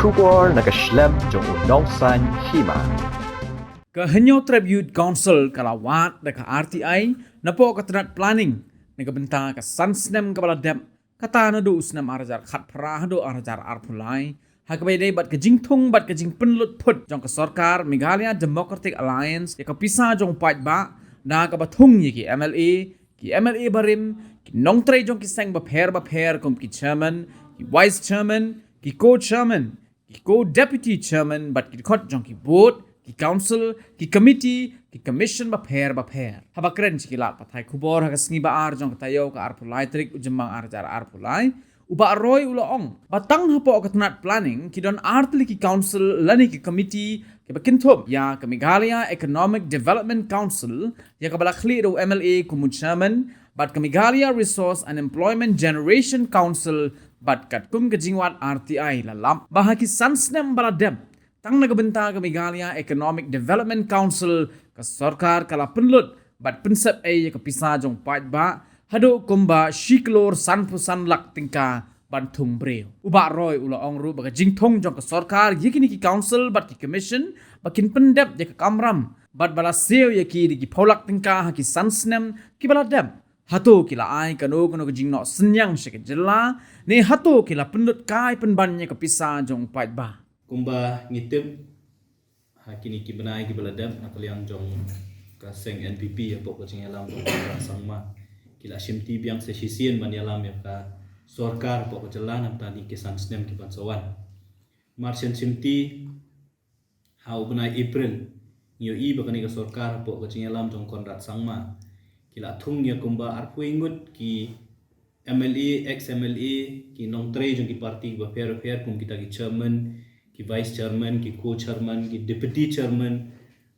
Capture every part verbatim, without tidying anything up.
Khubor na ka shlem jong u Nongsaiñ Hima. Ka Hynñiewtrep Youth Council ka la wad da ka R T I napoh ka tnat planning na ka bynta ka san snem kaba la dep, kata naduh u snem ar hajar khatphra haduh ar hajar arphew lai, ha kaba ïadei bad ka jingthung bad ka jingpynlut phut jong ka sorkar Meghalaya Democratic Alliance ïa ka pisa jong u paidbah da kaba thung ïa ki M L A, ki M L A barim, ki nongtrei jong ki seng bapher bapher kum ki chairman, ki vice chairman, ki co-chairman, ki co-deputy chairman bad ki dkhot jong ki board, ki council, ki committee, ki commission bapher bapher. Haba kren sha ki lad pathai khubor ha ka sngi ba ar jong ka taïew, ka arphew lai tarik u Jymmang ar hajar arphew lai, u Bah Roy u la ong ba tang hapoh ka tnat planning ki don artylli ki council lane ki committee kiba kynthup ïa ka Meghalaya Economic Development Council, ïa kaba la khlieh da u M L A kum u chairman, bad ka Meghalaya Resource and Employment Generation Council, bad katkum ka jingwad R T I la lap ba ha ki san snem ba la dep, tang na ka bynta ka Meghalaya Economic Development Council ka sorkar ka la pynlut bad pynsep ei ïa ka pisa jong u paidbah haduh kumba shi klur sanphew san lak tyngka ban thung briew. U Bah Roy u la ong ruh ba ka jingthung jong ka sorkar ïa kine ki council bad ki commission ba kin pyndep ïa ka kamram bad ba la siew ïa ki da ki phew lak tyngka ha ki san snem kiba la dep. Hato ki la ai kano kano ka jingnoh synñiang sha ka jylla, ne hato ki la pynlut kai pynban ïa ka pisa jong u paidbah? Kumba ngi tip, ha kine ki bnai kiba la dep, na ka liang jong ka seng N P P hapoh ka jingïalam jong u Conrad Sangma, ki la shimti biang sa shisien ban ïalam ïa ka sorkar hapoh ka jylla na ka bynta kine ki san snem ki ban sa wan. Mar shen shimti, ha u bnai April, ngi ïohi ba kane ka sorkar hapoh ka jingïalam jong u Conrad Sangma, ki la thung ïa kumba arphew ngut ki M L A, ex M L A, ki nongtrei jong ki party kiba pher bapher kum kita ki chairman, ki vice chairman, ki co-chairman, ki deputy chairman,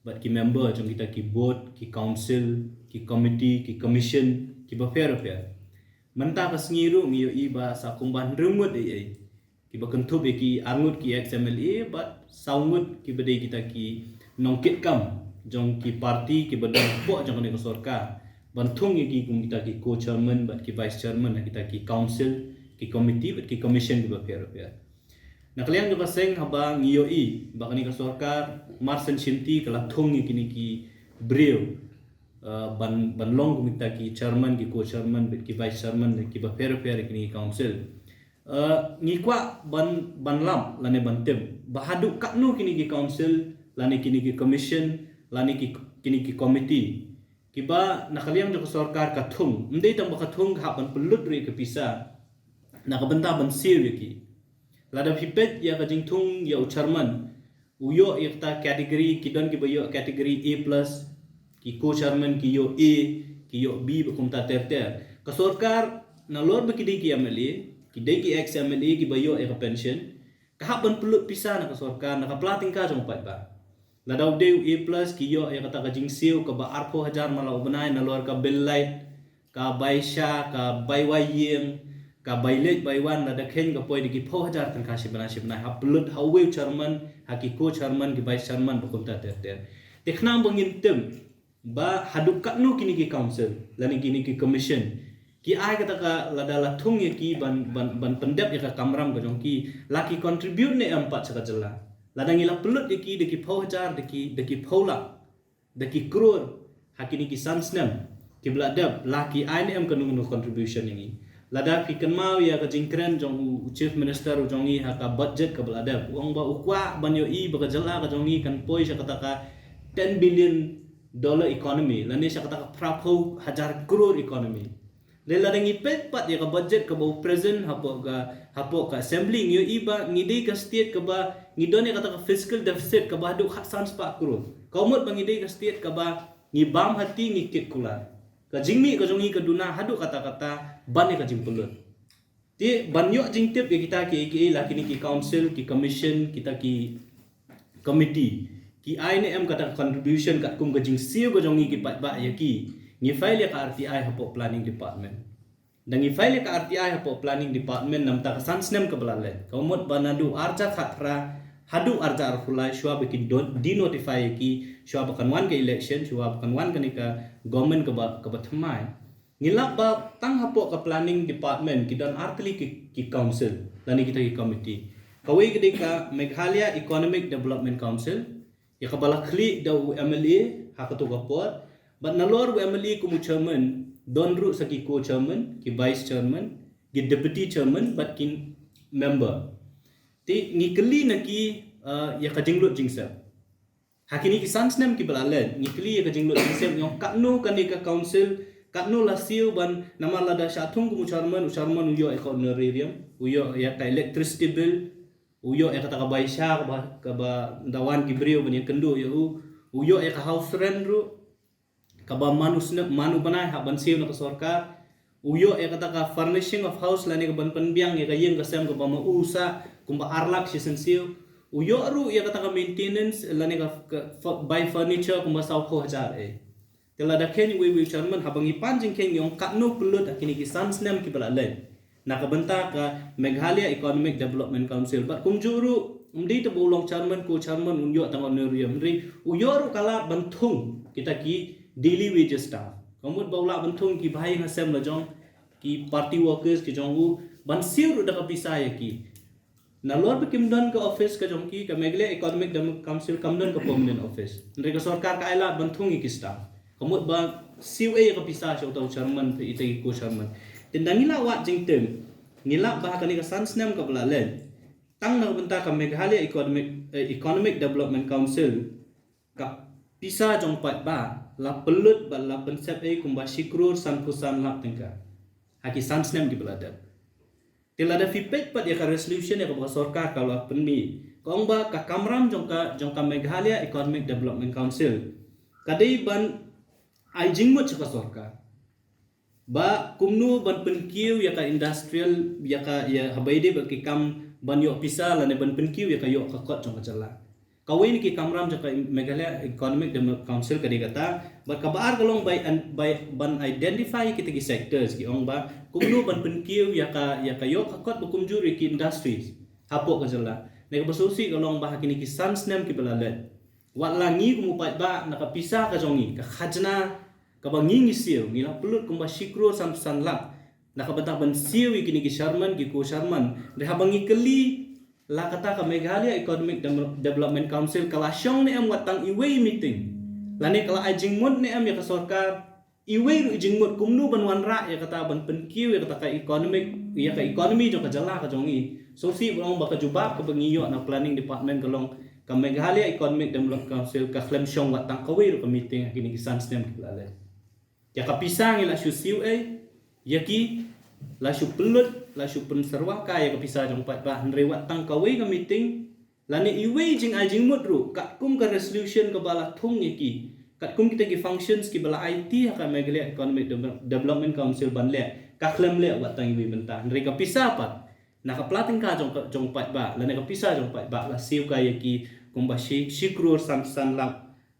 bad ki member jong kita ki board, ki council, ki committee, ki commission kiba pher bapher. Mynta ka sngi ruh ngi ïohi ba sa kumba hynriew ngut ei ei kiba kynthup ïa ki arngut ki ex M L A bad saw ngut kiba dei kita ki nongkitkam jong ki party kiba don hapoh jong kane ka sorkar ban thung ïa ki kum kita ki co-chairman bad ki vice chairman ha kita ki council, ki committee bad ki commission kiba pher bapher. Na ka liang jong ka seng, haba ngi ïohi ba kane ka sorkar mar shen shimti ka la thung ïa kine ki briew, eh, ban, ban long kum kita ki chairman, ki co-chairman bad ki vice chairman kiba pher bapher ïa kine ki council. Eh, ngi kwah ban, ban lap lane ban tip ba haduh katno kine ki council lane kine ki commission lane ki, kine ki committee kiba na ka liang jong ka sorkar ka thung, ym dei tang ba ka thung, ka hap ban pynlut ruh ïa ka pisa na ka bynta ban siew ïa ki. Lada phi peit ïa ka jingthung ïa u chairman, u ïoh ïa kata category, ki don kiba ïoh category A plus, ki co-chairman ki ïoh A, ki ïoh B bad kumta ter ter. Ka sorkar, nalor ba ki dei ki M L A, ki dei ki ex M L A kiba ïoh ïa ka pension, ka hap ban pynlut pisa na ka sorkar na ka pla tyngka jong u paidbah. Lada u dei u A plus, ki ïoh ïa kata ka jingsiew kaba arphew hajar man la u bnai, nalor ka bill light, ka bai sha, ka bai wai ïing, ka bai leit bai wan, lada kheiñ ka poi da ki phew hajar tyngka shi bnai shi bnai, hap pynlut ha uwei u chairman, ha ki co-chairman, ki vice chairman bad kumta ter ter. Te khnang ba ngin tip ba haduh katno kine ki council lane kine ki commission ki ai kata ka, lada la thung ïa ki ban, ban, ban pyndep ïa ka kamram ka jong ki, la ki contribute ne em pat sha ka jylla. Lada ngi la pynlut ïa ki da ki phew hajar, da ki, da ki phew lak, da ki klur ha kine ki san snem kiba la dep, la ki ai ne em kano kano contribution ïa ngi. Lada phi kynmaw ïa ka jingkren jong u, u Chief Minister u jong ngi ha ka budget kaba la dep, u ong ba u kwah ban ïohi ba ka jylla ka jong ngi kan poi sha kata ka ten billion dollar economy lane sha kata ka phra phew hajar klur economy. Lada ngi peit pat ïa ka budget kaba u present hapoh ka, hapoh ka assembly, ngi ïohi ba ngi dei ka state kaba ngi don ïa kata ka fiscal deficit kaba haduh khatsan spah klur. Ka mut ba ngi dei ka state kaba ngi bam hati, ngi kit kular. Ka jingmih ka jong ngi ka duna haduh katta katta ban ïa ka jingpynlut. Te ban ïoh jingtip ïa kita kiei kiei, la kine ki council, ki commission, kita ki committee ki ai ne em kata ka contribution katkum ka jingsiew ka jong ngi ki paidbah ïa ki, ngi file ïa ka R T I hapoh planning department. Da ngi file ïa ka R T I hapoh planning department namar ka san snem kaba la leit, ka mut ba naduh ar hajar khatphra haduh ar hajar arphew lai, shuwa ba ki denotify ïa ki, shuwa ba kan wan ka election, shuwa ba kan wan kane ka government kaba, kaba thymmai. Ngi lap ba tang hapoh ka planning department ki don artylli ki, ki council lane kita ki committee. Kawei ka dei ka Meghalaya Economic Development Council, ïa kaba la khlieh da u M L A ha kato ka por. Bad nalor u M L A kum u chairman, don ruh sa ki co-chairman, ki vice chairman, ki deputy chairman bad ki member. Te ngi kylli na ki, uh, ïa ka jinglut jingsep. Ha kine ki san snem kiba la leit, ngi kylli ïa ka jinglut jingsep, ngi ong katno kane ka council, katno la siew ban, namar lada shah thung kum u chairman, u chairman u ïoh ïa ka honorarium, u ïoh ïa ka electricity bill, u ïoh ïa kata ka bai sha kaba, kaba da wan ki briew ban ïakynduh ïa u, u ïoh ïa ka house rent ruh, kaba man u snem, man u bnai hap ban siew na ka sorkar, u ïoh ïa kata ka furnishing of house lane ka ban pynbiang ïa ka ïing ka sem kaba ma u sah kumba ar lak shisien siew, u ïoh ruh ïa kata ka maintenance lane ka, ka fu-, bai furniture kumba saw phew hajar eh. Te lada kheiñ uwei uwei u chairman, haba ngi pan jingkheiñ ngi ong katno pynlut ha kine ki san snem kiba la leit na ka bynta ka Meghalaya Economic Development Council. Bad kumjuh ruh, ym dei tang ba u long chairman, co-chairman un ïoh tang honorarium, hynrei u ïoh ruh ka lad ban thung kita ki daily wages staff. Ka mut ba u lah ban thung ki bahaïing hasem la jong, ki party workers ki jong u, ban siew ruh da ka pisa ïa ki. Nalor ba kim don ka office ka jong ki, ka Meghalaya Economic Dem-, Council kam don ka permanent office. Hynrei ka sorkar ka ai lad ban thung ïa ki staff. Ka mut ba siew ei ka pisa sha uta u chairman, ita ki co-chairman. Te nda ngi la wad jingtip, ngi la ba ha kane ka san snem kaba la leit, tang na ka bynta ka Meghalaya Economic, eh, Economic Development Council, ka pisa jong paidbah la pynlut bad la pynsep ei kumba shi klur sanphew san lak tyngka ha ki san snem kiba la dep. Te lada phi peit pat ïa ka resolution ïa kaba ka sorkar ka la pynmih, ka ong ba ka kamram jong ka, jong ka Meghalaya Economic Development Council ka dei ban ai jingmut sha ka sorkar ba kumno ban pynkiew ïa ka industrial, ïa ka, ïa haba ïadei bad ki kam ban ïoh pisa lane ban pynkiew ïa ka ïoh ka kot jong ka jylla. Kawei na ki kamram jong ka Meghalaya Economic Development Council ka dei kata, bad kaba ar ka long bai an-, bai ban identify kita ki sectors, ki ong ba kumno ban pynkiew ïa ka, ïa ka ïoh ka kot ba kumjuh ruh ïa ki industries hapoh ka jylla. Ne kaba sngewsih ka long ba ha kine ki san snem kiba la leit, wat la ngi kum u paidbah, na ka pisa ka jong ngi, ka khajna kaba ngi ngi siew, ngi la pynlut kumba shi klur sanphew san lak na ka bynta ban siew ïa kine ki chairman, ki co-chairman. Hynrei haba ngi kylli la kata ka Meghalaya Economic Dem-, Development Council ka la shong ne em wat tang iwei i meeting, lane ka la ai jingmut ne em ïa ka sorkar iwei ruh i jingmut kumno ban wanrah ïa kata ban pynkiew ïa kata ka economic, ïa ka economy jong ka jylla ka jong ngi. Sngewsih ban ong ba ka jubab kaba ngi ïoh na planning department ka long ka Meghalaya Economic Development Council ka khlem shong wat tang kawei ruh ka meeting ha kine ki san snem kiba la leit. Ïa ka pisa ngi la shu siew ei ïa ki, la shu pynlut, la shu pynsyrwa kai ïa ka pisa jong paidbah, hynrei wat tang kawei ka meeting lane iwei jingai jingmut ruh katkum ka resolution kaba la thung ïa ki, katkum kita ki functions kiba la aiti ha ka Meghalaya Economic Devel-, Development Council ban leh, ka khlem leh wat tang iwei bynta. Hynrei ka pisa pat na ka pla tyngka jong ka, jong paidbah lane ka pisa jong paidbah la siew kai ïa ki kumba shi, shi klur sanphew san lak,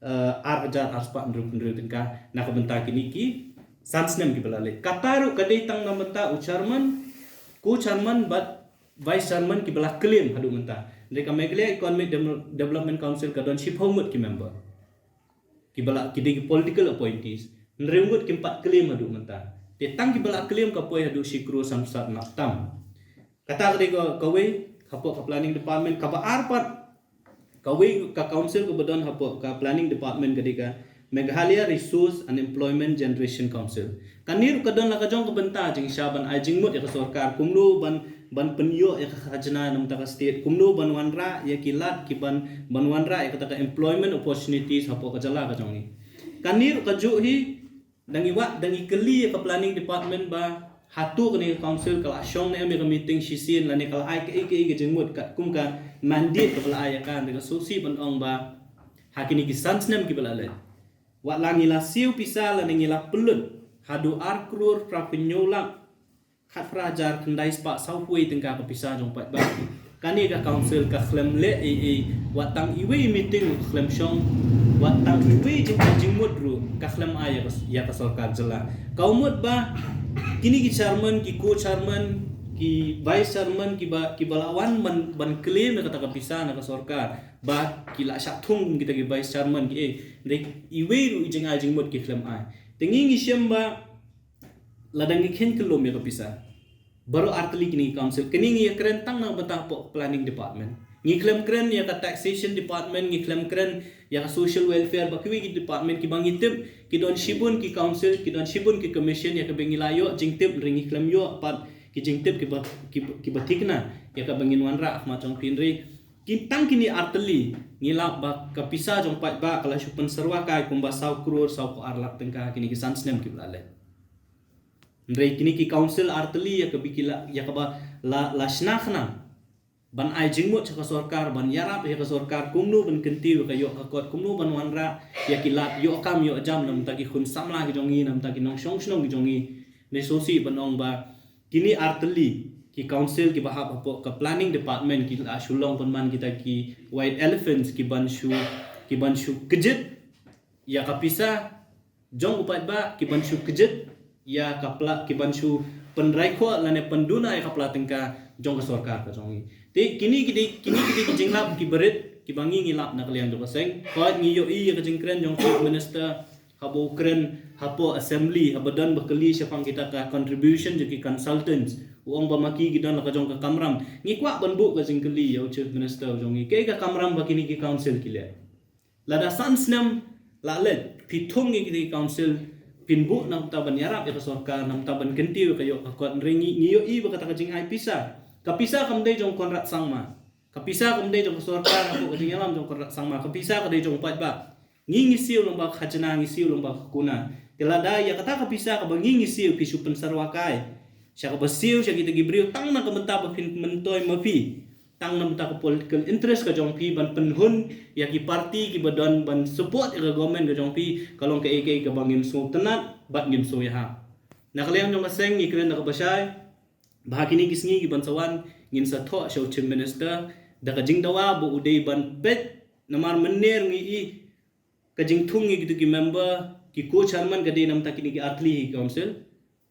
eh, ar hajar ar spah hynriewphew hynriew tyngka na ka bynta kine ki san snem kiba la leit. Kata ruh ka dei tang na bynta u chairman, co-chairman bad vice chairman kiba la claim haduh mynta. Hynrei ka Meghalaya Economic Dem-, Development Council ka don shiphew ngut ki member kiba la, ki dei ki political appointees. Hynriew ngut kim pat claim haduh mynta. Te tang kiba la claim ka poi haduh shi klur sanphew san lak tam. Kata ka dei ka, kawei hapoh ka planning department. Kaba ar pat, kawei ka council kaba don hapoh ka planning department ka dei ka Meghalaya Resource and Employment Generation Council. Kane ruh ka don la ka jong ka bynta jingshisha ban ai jingmut ïa ka sorkar kumno ban, ban pynïoh ïa ka khajna na bynta ka state, kumno ban wanrah ïa ki lad ki ban, ban wanrah ïa kata ka employment opportunities hapoh ka jylla ka jong ngi. Kane ruh kajuh hi, da ngi wad, da ngi kylli ïa ka planning department ba hato kane ka council ka la shong ne em ïa ka meeting shisien lane ka la ai kaei kaei ka jingmut katkum ka mandate kaba la ai ïa ka. Hynrei ka sngewsih ban ong ba ha kine ki san snem kiba la leit, wat la ngi la siew pisa lane ngi la pynlut haduh ar klur phra phew hynñiew lak khatphra hajar khyndai spah sawphew wei tyngka ka pisa jong paidbah, kane ka council ka khlem leh ei ei, wat tang iwei i meeting ruh ka khlem shong, wat tang iwei i jing, jingmut ruh ka khlem ai ïa ka, ïa ka sorkar jylla. Ka mut ba kine ki chairman, ki co-chairman, ki vice chairman kiba, kiba la wan ban, ban claim ïa kata ka pisa na ka sorkar, ba ki la shah thung kum kita ki vice chairman ki ei, hynrei iwei ruh i jingai jingmut ki khlem ai. Te ngi ngi shem ba lada ngi kheiñ kyllum ïa ka pisa, Baroh artylli kine ki council. Kine ngi ïa kren tang na bynta hapoh planning department. Ngi khlem kren ïa ka taxation department, ngi khlem kren ïa ka social welfare, bad kiwei ki department kiba ngi tip ki don shibun ki council, ki don shibun ki commission ïa kaba ngi la ïoh jingtip, hynrei ngi khlem ïoh pat ki jingtip kiba, kiba, kiba thikna ïa kaba ngin wanrah ha khmat jong phi, hynrei ki tang kine artylli ngi lap ba ka pisa jong paidbah ka la shu pynsyrwa kai kumba saw klur saw phew ar lak tyngka ha kine ki san snem kiba la leit. Hynrei kine ki council artylli ïa kaba ki la, ïa kaba la, la shna khnang ban ai jingmut sha ka sorkar, ban ïarap ïa ka sorkar kumno ban kyntiew ïa ka ïoh ka kot, kumno ban wanrah ïa ki lad ïoh kam ïoh jam na bynta ki khun samla ki jong ngi, na bynta ki nongshong shnong ki jong ngi. Ngi sngewsih ban ong ba kine artylli ki council kiba hap hapoh ka planning department ki la shu long pynban kita ki white elephants kiban shu, kiban shu kjit ïa ka pisa jong u paidbah, kiban shu kjit ïa ka pla, kiban shu pynrai khoh lane pynduna ïa ka pla tyngka jong ka sorkar ka jong ngi. Te kine ki dei, kine ki dei ki jinglap kiba rit kiba ngi ngi lap na ka liang jong ka seng. Hooid, ngi ïohi ïa ka jingkren jong Chief Minister haba u kren hapoh assembly, haba don ba kylli shaphang kita ka contribution jong ki consultants, u ong ba ma ki ki don la ka jong ka kamram. Ngi kwah ban buh ka jingkylli ïa u Chief Minister jong ngi, kaei ka kamram ba kine ki council ki leh? Lada san snem la leit phi thung ïa kine ki council, phin buh na bynta ban ïarap ïa ka sorkar, na bynta ban kyntiew ïa ka ïoh ka kot, hynrei ngi, ngi ïohi ba kata ka jingai pisa, ka pisa kam dei jong Conrad Sangma. Ka pisa kam dei jong ka sorkar hapoh ka jingïalam jong Conrad Sangma. Ka pisa ka dei jong u paidbah. Ngi ngi siew lyngba ka khajna, ngi siew lyngba ka kuna. Te lada ïa kata ka pisa kaba ngi ngi siew phi shu pynsyrwa kai sha kaba siew sha kita ki briew tang na ka bynta ba phin myntoi ma phi, tang na bynta ka political interest ka jong phi ban pynhun ïa ki party kiba don ban support ïa ka government ka jong phi, ka long kaei kaei kaba ngim sngewtynnat bad ngim sngewïahap. Na ka liang jong ka seng ngi kren da kaba shai ba ha kine ki sngi kiban sa wan ngin sa thoh sha u Chief Minister da ka jingdawa ba u dei ban peit, namar mynne ngi i ka jingthung ïa kitu ki member, ki co-chairman ka dei na bynta kine ki artylli ki council.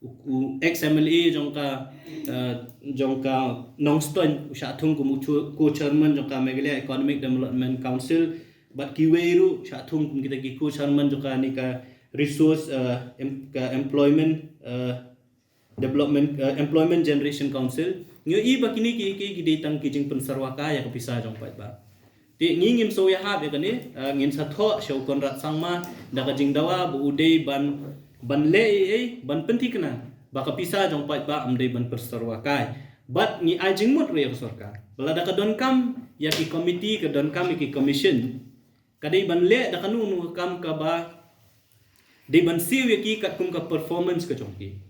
U, u ex M L A jong ka, eh, jong ka Nongstoiñ u shah thung kum u co-, co-chairman jong ka Meghalaya Economic Development Council, bad kiwei ruh shah thung kum kita ki co-chairman jong kane ka resource, eh, em-, ka employment, eh, development, eh, Employment Generation Council. Ngi ïohi ba kine ki, ki, ki dei tang ki jingpynsyrwa kai ïa ka pisa jong paidbah. Te ngi ngim sngewïahap ïa kane, eh, ngin sa thoh sha u Conrad Sangma da ka jingdawa ba u dei ban, ban leh ei ei ban pynthikna ba ka pisa jong paidbah kam dei ban pynsyrwa kai. Bad ngi ai jingmut ruh ïa ka sorkar ba lada ka donkam ïa ki committee, ka donkam ïa ki commission, ka dei ban leh da kano kano ka kam kaba dei ban siew ïa ki katkum ka performance ka jong ki.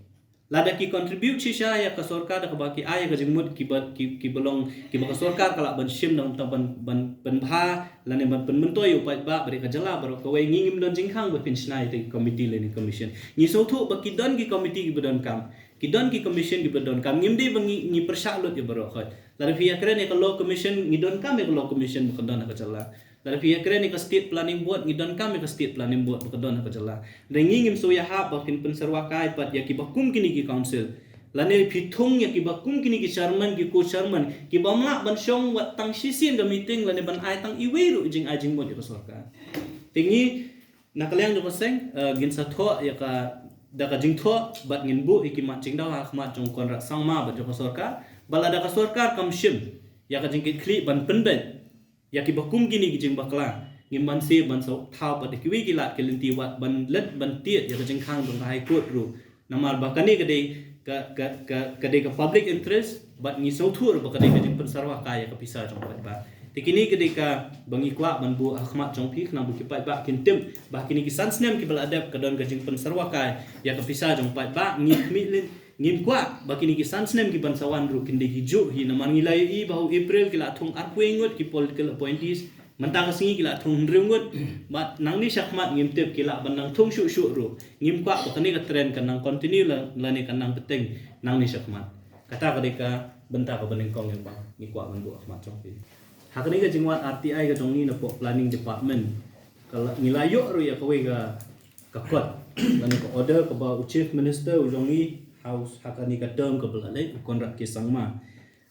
Lada ki contribute shisha ïa ka sorkar da kaba ki ai ïa ka jingmut kiba, ki, kiba long, kiba ka sorkar ka lah ban shim da ka bynta ban, ban pynbha lane ban pynmyntoi ïa u paidbah bad ïa ka jylla baroh kawei, ngi ngim don jingkhang ba phin shna ïa ki committee lane commission. Ngi sngewthuh ba ki don ki committee kiba donkam, ki don ki commission kiba donkam. Ngim dei ba ngi, ngi pyrshah lut ïa baroh khoit. Lada phi ïa kren ïa ka law commission, ngi donkam ïa ka law commission ba ka don ha ka jylla. Lada phi ïa kren ïa ka State Planning Board, ngi donkam ïa ka State Planning Board ba ka don ha ka jylla. Hynrei ngi ngim sngewïahap ba phin pynsyrwa kai pat ïa kiba kum kine ki council, lane phi thung ïa kiba kum kine ki chairman, ki co-chairman, ki bym lah ban shong wat tang shisien ka meeting lane ban ai tang iwei ruh jingai jingmut ïa ka sorkar. Te ngi na ka liang jong ka seng, eh, ngin sa thoh ïa ka da ka jingthoh bad ngin buh ïa ki mat jingdawa ha khmat jong Conrad Sangma bad jong ka sorkar. Ba lada ka sorkar kam shim ïa ka jingkitkhlieh ban pynbeit ïa kiba kum kine ki jingbakla, ngim banse ban sa thaw pat da kiwei ki lad ki lynti wat ban leit ban tied ïa ka jingkhang jong ka High Court ruh. Namar ba kane ka dei ka, ka, ka, ka dei ka public interest bad ngi sngewthuh ba ka dei ka jingpynsyrwa kai ïa ka pisa jong paidbah. Te kine ka dei kaba ngi kwah ban buh ha khmat jong phi khnang ba ki paidbah kin tip ba kine ki san snem kiba la dep ka don ka jingpynsyrwa kai ïa ka pisa jong paidbah. Ngi khmih lynti, ngim kwah ba kine ki san snem kiban sa wan ruh kin dei kijuh hi, namar ngi la ïohi ba ha u April ki la thung arphew ngut ki political appointees. Mynta ka sngi ki la thung hynriew ngut. Bad nangne shakhmat ngim tip, ki lah ban nang thung shuh shuh ruh. Ngim kwah ba kane ka trend kan nang continue la, lane kan nang bteng nangne shakhmat. Kata ka dei ka bynta kaba nyngkong ïa kaba ngi kwah ban buh ha khmat jong phi. Ha kane ka jingwan R T I ka jong ngi napoh Planning Department, ka la, ngi la ïoh ruh ïa kawei ka, ka kot lane ka order kaba u Chief Minister u jong ngi ha u, ha kane ka term kaba la leit, u Conrad K Sangma,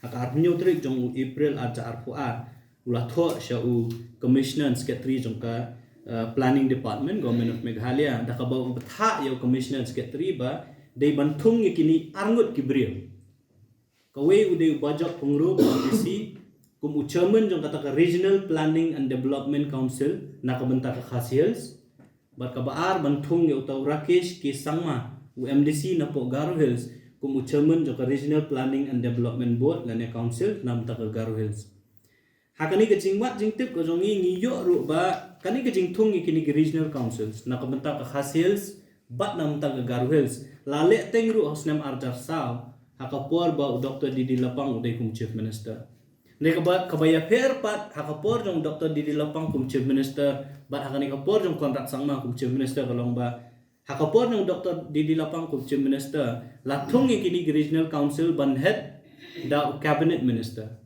ha ka arphew tarik jong u April arhajar arphew ar, u la thoh sha u Commissioner and Secretary jong ka, eh, Planning Department, Government of Meghalaya, da kaba u bthah ïa u Commissioner and Secretary ba dei ban thung ïa kine arngut ki briew. Kawei u dei u Bajop Pyngrope, MDC, kum u chairman jong kata ka Regional Planning and Development Council na ka bynta ka Khasi Hills. Bad kaba ar ban thung ïa uta u Rakesh K Sangma, u MDC napoh Garo Hills, kum u chairman jong ka Regional Planning and Development Board lane Council na bynta ka Garo Hills. Ha kane ka jingwad jingtip ka jong ngi, ngi ïoh ruh ba kane ka jingthung ïa kine ki regional councils na ka bynta ka Khasi Hills bad na ka bynta ka Garo Hills la leh teng ruh ha u snem arhajar saw, ha ka por ba u Doctor D D Lapang u dei kum Chief Minister. Hynrei kaba, kaba ïapher pat ha ka por jong u Doctor D D Lapang kum Chief Minister bad ha kane ka por jong u Conrad Sangma kum Chief Minister ka long ba ha ka por jong u Doctor D D Lapang kum Chief Minister la thung ïa kine ki regional council ban head da u Cabinet Minister.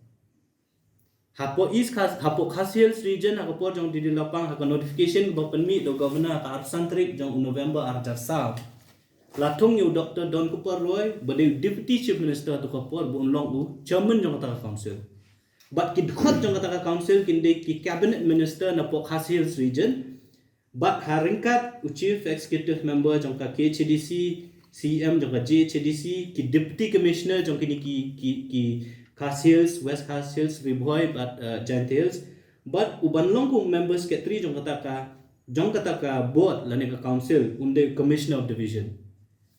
Hapoh East Khas, hapoh Khasi Hills Region, ha ka por jong u D D Lapang, ha ka notification ba pynmih da u Governor ha ka arphew san tarik jong u November arhajar saw, la thung ïa u Doctor Donkupar Roy ba dei u Deputy Chief Minister ha ka por ba un long u chairman jong kata ka council. Bad ki dkhot jong kata ka council kin dei ki Cabinet Minister napoh Khasi Hills Region. Bad ha ryngkat u Chief Executive Member jong ka KHADC, CEM jong ka GHADC, ki Deputy Commissioner jong kine ki, ki, ki Khasi Hills, West Khasi Hills, Ri Bhoi bad, uh, Jaintia Hills. Bad u ban long kum Member Secretary jong kata ka, jong kata ka board lane ka council un dei u Commissioner of Division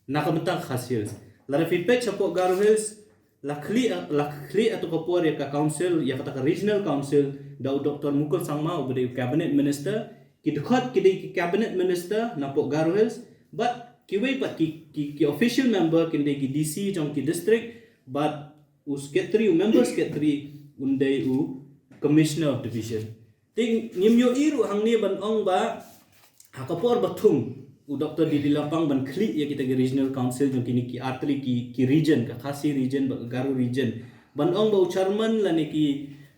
na ka bynta ka Khasi Hills. Lada phi peit shapoh Garo Hills, la khlieh, la khlieh ha kato ka por ïa ka council, ïa kata ka regional council da u Doctor Mukul Sangma uba dei u Cabinet Minister. Ki dkhot ki dei ki Cabinet Minister napoh Garo Hills. Bad kiwei pat ki, ki, ki official member kin dei ki DC jong ki district. Bad u secretary, u member secretary un dei u Commissioner of Division. Te ngim ïohi ruh hangne ban ong ba ha ka por ba thung u Doctor D D Lapang ban khlieh ïa kita ki regional council jong kine ki artylli ki, ki region, ka Khasi region bad ka Garo region, ban ong ba u chairman lane ki,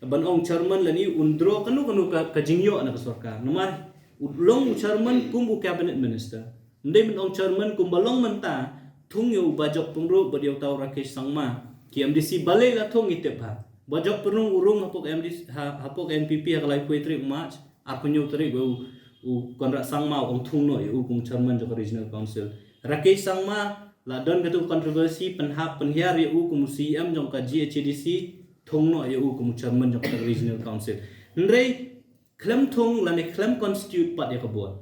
ban ong chairman lane un draw kano kano ka, ka jingïoh na ka sorkar. Namar u long u chairman kum u Cabinet Minister. Ym dei ban ong chairman kumba long mynta, thung ïa u Bajop Pyngrope bad ïa uta u Rakesh Sangma. Ki MDC balei la thung, ngi tip ha. Bajop Pyngrope u rung hapoh ka MDC, ha, hapoh ka NPP ha ka laiphew tarik March, arphew hynñiew tarik ba u, u Conrad Sangma u ong thung noh ïa u kum u chairman jong ka Regional Council. Rakesh Sangma la don katu controversy pynhap pynhiar ïa u kum u CEM jong ka GHADC, thung noh ïa u kum u chairman jong ka Regional Council. Hynrei khlem thung lane khlem constitute pat ïa ka board.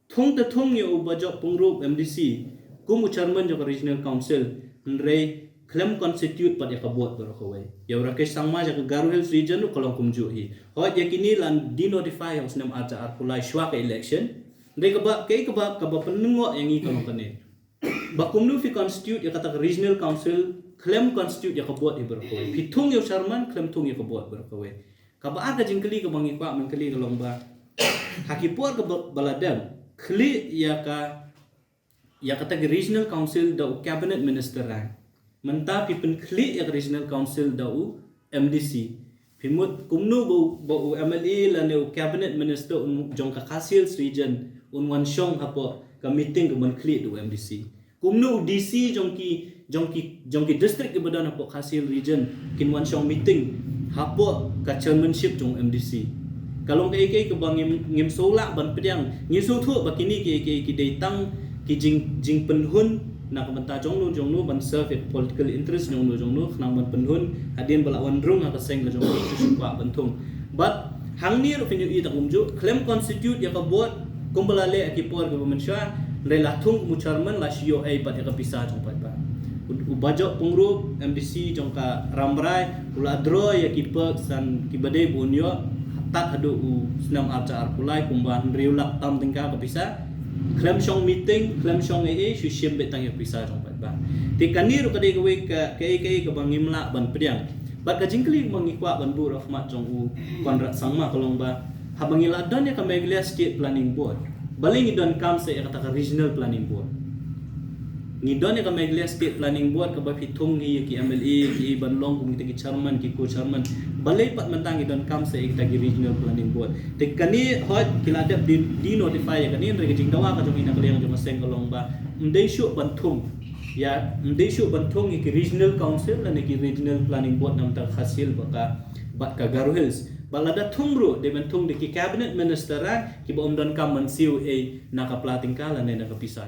Thung te thung ïa u Bajop Pyngrope MDC kum u chairman jong ka Regional Council, hynrei khlem constitute pat ïa ka board baroh kawei. Ïa u Rakesh Sangma jong ka Garo Hills Region ruh ka long kumjuh hi. Hooid, ïa kine la denotify ha u snem arhajar arphew lai shuwa ka election. Hynrei kaba, kaei kaba, kaba pynlyngngoh ïa ngi ka long kane. Ba kumno phi constitute ïa kata ka Regional Council khlem constitute ïa ka board hi baroh kawei. Phi thung ïa u chairman khlem thung ïa ka board baroh kawei. Kaba ar ka jingkylli kaba ngi kwah ban kylli ka long ba ha ki por kaba, ba la dep khlieh ïa ka, ïa kata ka Regional Council da u Cabinet Minister rank. Mynta phi pynkhlieh ïa ka Regional Council da u MDC. Phi mut kumno ba u, ba u MLA lane u Cabinet Minister un, jong ka Khasi Hills Region un wan shong hapoh ka meeting ka ban khlieh da u MDC. Kumno u DC jong ki, jong ki, jong ki district kiba don hapoh Khasi Hills Region kin wan shong meeting hapoh ka chairmanship jong u MDC. Ka long kaei kaei kaba ngim, ngim sngewlah ban pdiang. Ngi sngewthuh ba kine kiei kiei ki dei tang ki jing, jingpynhun na ka bynta jongno jongno ban serve ïa ka political interest jongno jongno khnang ban pynhun hadien ba la wan rung ha ka seng ka jong ki, shu kwah ban thung. Bad hangne ruh phin ïohi tang kumjuh, khlem constitute ïa ka board kumba la leh ha ki por kiba mynshuwa, hynrei la thung kum u chairman, la shu ïoh ei pat ïa ka pisa jong paidbah. U, u Bajop Pyngrope MDC jong ka Rambrai u la draw ïa ki perks san kiba dei ba un ïoh tad haduh u snem arhajar arphew lai kumba hynriew lak tam tyngka ka pisa. Khlem shong meeting, khlem shong ei ei, shu shim beit tang ïa ka pisa jong paidbah. Te kane ruh ka dei kawei ka, kaei kaei kaba ngim lah ban pdiang. Bad ka jingkylli kaba ngi kwah ban buh ha khmat jong u Conrad Sangma ka long ba haba ngi la don ïa ka Meghalaya State Planning Board, balei ngi donkam sa ïa kata ka Regional Planning Board? Ngi don ïa ka Meghalaya State Planning Board kaba phi thung hi ïa ki MLA, ki ban long kum kita ki chairman, ki co-chairman. Balei pat mynta ngi donkam sa ïa kita ki Regional Planning Board? Te kane hooid ki la dep de-, denotify ïa kane, hynrei ka jingdawa ka jong ngi na ka liang jong ka seng ka long ba ym dei shuh ban thung ïa, ym dei shuh ban thung ïa ki Regional Council lane ki Regional Planning Board na bynta ka Khasi Hills bad ka, bad ka Garo Hills. Bad lada thung ruh, dei ban thung da ki Cabinet Minister rank kiba ym donkam ban siew ei na ka pla tyngka lane na ka pisa.